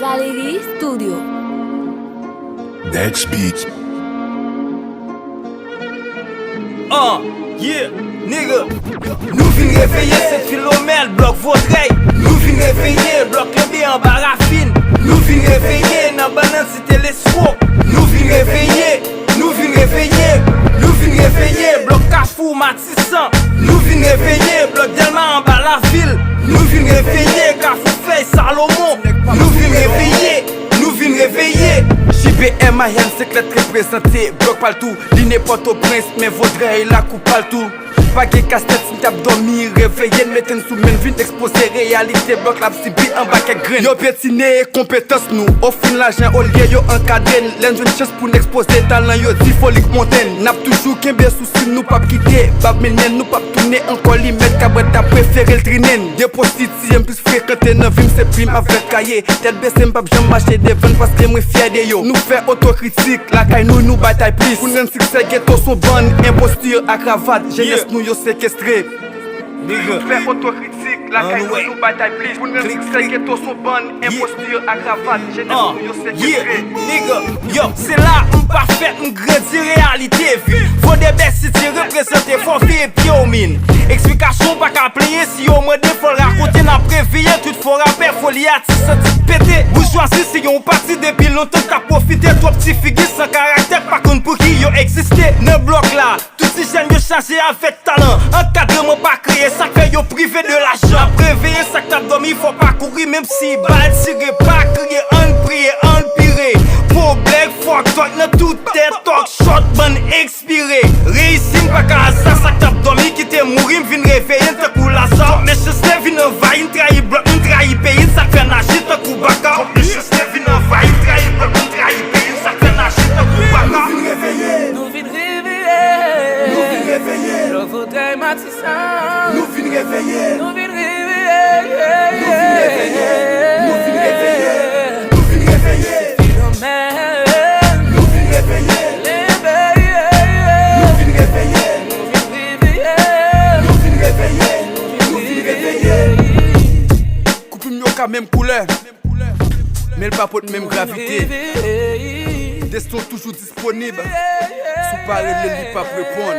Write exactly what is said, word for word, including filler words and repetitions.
Valerie Studio. Next beat. Uh, yeah, nigga. Nou vin reveye Sent Filomèl, blòk Vòtrèy. Nou vin reveye blòk Lenbe anba Rafin. Nou vin reveye nan bannann Site Leswo. Nou vin reveye, nou vin reveye, nou vin reveye blòk Kafou Matisan. Nou vin reveye blòk Dèlma anba Lavil. Nou vin reveye Kafou Fèy Salomon. Nou vin reveye, nou vin reveye. J B M I M senk lèt reprezante blòk Paltou. Li ne Pòtoprens, men Vòtrèy lakou Paltou. Pa gen kastèt, si n t ap dòmi, reveye n, mete n sou men n, vin ekspoze reyalite blòk la ap sibi anba kèk grenn. Yo pyetine konpetans nou, ofri n lajan olye yo ankadre n. Lè n jwenn chans pou n ekspoze talan, yo di foli k monte n. N ap toujou kenbe sousi n, nou p ap kite bab mennen n, nou p ap tounen ankò limèt, kabwèt ap prefere l trennen n. Depo siti m plis frekante nan vi m se plim avèk kaye. Tèt bese, m p ap janm mache devan n paske mwen fyè de yo. Nou fè otokritik, lakay nou, nou batay plis. Pou n rann siksè geto s on bann enposti a kravat. Jenès nou yo sekestre. Nou fè otokritik, lakay nou, nou batay plis. Pou n rann siksè geto s on bann enposti a kravat. Jenès nou yo sekestre. Nigga, yo, se la m pa fèt, m grandi reyalite vi. Fò de bèsiti reprezante, fò veye pye w min. Eksplikasyon pa ka plenyen, si yo mande fò l rakonte, n ap reveye tout fò rapè, foli atis santi pete. Boujwazi se yon pati depi lontan k ap pwofite, twòp ti figi san karaktè k pa konn pou ki yo egziste. Nan blòk la, tout ti jèn yo chaje avèk talan. Ankadreman pa kreye, sa k fè yo prive de lajan. N ap reveye sa k t ap dòmi, fò pa kouri, menm si bal tire, pa kriye, ann priye, ann pire. Fo blèg, fòk tòk nan tout tèt, tòk chòt, bann ekspire. Reyisi n pa ka aza, sa k t ap dòmi ki te mouri, m vin reveye n tankou Laza. Twòp mechanste vin anvayi n, trayi blòk nou, trayi peyi n, sa k fè n aji tankou baka. Twòp mechanste vin anvayi n, trayi blòk nou, trayi peyi n, sa k fè n aji tankou baka. Nou vin reveye, Nou vin reveye, nou vin reveye, Lòk Vòtrèy Matisan. nou vin reveye, Nou vin reveye, nou vin reveye, nou vin reveye, nou vin reveye, Filomèl. nou vin reveye, Lenbe. nou vin reveye, Nou vin reveye. nou vin reveye, nou vin reveye. Koupi m yo ka menm koulè, men l pa pot menm gravite. Desten w toujou disponib. Si w pa rele l, li p ap reponn.